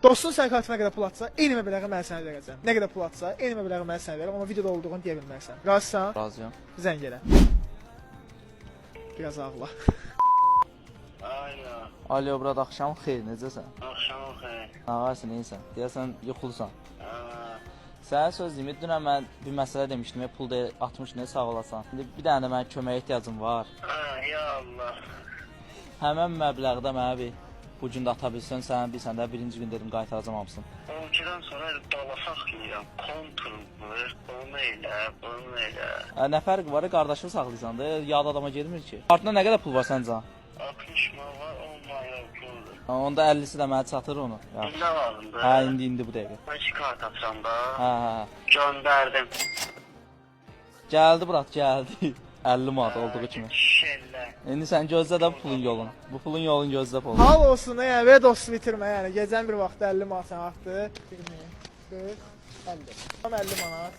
Dostun sənin kartına qədər pul atsa, eyni məbləği mən sənə verəcəm. Nə qədər pul atsa, eyni məbləği mən sənə verərəm, amma videoda olduğunu deyə bilmərsən. Razısan? Razıyam. Zəng elə. Biraz ağla. Alo, Alo, brat, axşam xeyir, necəsən? axşamın xeyir. Nə varsın, neysən? Deyəsən yuxulusan. Aa, Sənə söz deyim, dünən mən bir məsələ demişdim, pul da 60 nə sağ olasan. İndi bir dənə də mənə köməyə ehtiyacım var. aa, ya Allah. Həmən məbləğdə mənə bir bu gün də ata bilsən, sən bilsən də birinci gün dedim qaytaracam hamısını. 12-dən sonra dala saxlayıram. Kontur vur, onu elə, bunu elə. Ə, nə fərqi var? Qardaşını saxlayırsan da, yad adama getmir ki. Kartında nə qədər pul var səncə? 60 man var, 10 man yox puldur. Hə, onda 50-si də mənə çatır onu. Yaxşı. İndi lazımdır. Hə, indi bu dəqiqə. Mən iki kart atıram da. Hə, hə, hə. Göndərdim. Gəldi brat, gəldi. 50 manat olduğu kimi. Şellə. İndi sən gözlə də bu pulun yolunu. Bu pulun yolunu gözlə pul. Hal olsun, yəni belə dostumu itirmə, yəni gecənin bir vaxtı 50 manat sənə atdı. 20, 40, 50. Tam 50 manat.